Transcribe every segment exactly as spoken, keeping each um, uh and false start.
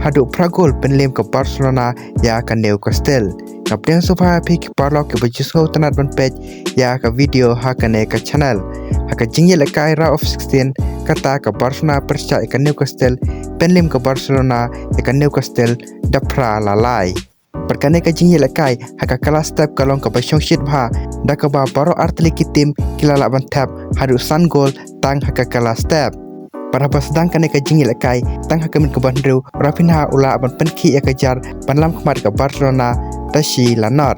haduh phra gol pynliem ka Barcelona ïa ka Newcastle. Nga pdiang sngewbha ïa phi ki paralok kiba ju sngewtynnat ban peit ïa ka video ha kane ka channel. Ha ka jingïalehkai round of sixteen, kata ka Barcelona pyrshah ïa ka Newcastle, pynliem ka Barcelona ïa ka Newcastle da phra la lai. Bad kane ka jingïalehkai ha ka kylla step ka long kaba shongshit bha, da kaba baroh artylli ki team ki la lah ban thep haduh san gol tang ha ka kylla step. Bad haba sdang kane ka jingïalehkai, tang ha ka minit kaba hynriew, u Raphinha u lah ban pynkhih ïa ka jar ban lam khmat ka Barcelona da shi la nod.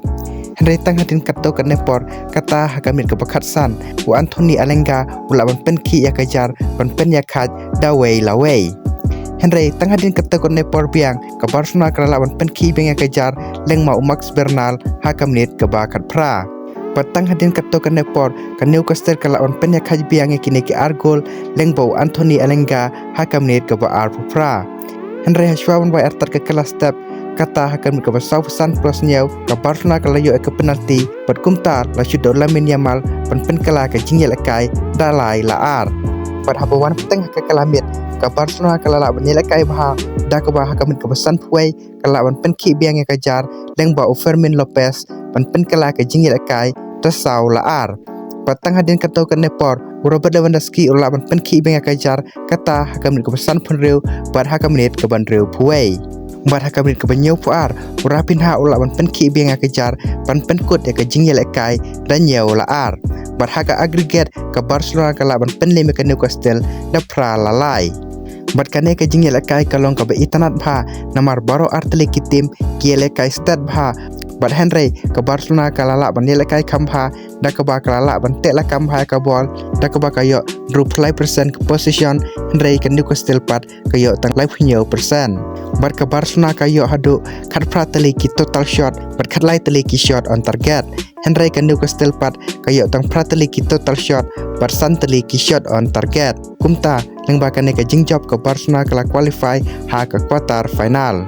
Hynrei tang hadien katto katne por, kata ha ka minit kaba khatsan, u Anthony Elanga u lah ban pynkhih ïa ka jar ban pynïakhaid da wei la wei. Hynrei tang hadien katto katne por biang, ka Barcelona ka la lah ban pynkhih biang ïa ka jar lyngba u Max Bernal ha ka minit kaba khatphra. Bad tang hadien katto katne por, ka Newcastle ka lah ban pynïakhaid biang ïa kine ki ar gol lyngba u Anthony Elanga ha ka minit kaba arphew phra. Hynrei hashwa ban wai artat ka kylla step, kata ha ka minit kaba sawphew san plus hynñiew, ka Barcelona ka la ïoh ïa ka penalty, bad kumta la shu dei u Lamine Yamal ban pynkylla ka jingïalehkai da lai la ar. Bad haba wan bteng ha ka kylla miet, ka Barcelona ka la lah ban ïalehkai bha, da kaba ha ka minit kaba sanphew wei, ka lah ban pynkhih biang ïa ka jar lyngba u Fermin Lopez ban pynkylla ka jingïalehkai da saw la ar. Bad tang hadien katto katne por, u Robert Lewandowski u lah ban pynkhih biang ïa ka jar, kata ha ka minit kaba sanphew hynriew bad ha ka minit kaba hynriewphew wei. Bad ha ka minit kaba hynñiewphew ar, u Raphinha u lah ban pynkhih biang ïa ka jar ban pynkut ïa ka jingïalehkai da hynñiew la ar. Bad ha ka aggregate, ka Barcelona ka lah ban pynliem ïa ka Newcastle da phra la lai. Bad kane ka jingïalehkai ka long kaba itynnat bha, namar baroh artylli ki team ki ïalehkai stet bha. Bad hynrei ka Barcelona ka la lah ban ïalehkai kham bha, da kaba ka la lah ban teh lakam bha ïa ka bol, da kaba ka ïoh hynriewphew lai percent ka possession, hynrei ka Newcastle pat ka ïoh tang laiphew hynñiew percent. Bad ka Barcelona ka ïoh haduh khatphra tylli ki total shot, bad khatlai tylli ki shot on target. Hynrei ka Newcastle pat ka ïoh tang phra tylli ki total shot, bad san tylli ki shot on target. Kumta, lyngba kane ka jingjop ka Barcelona ka la qualify ha ka quarter final.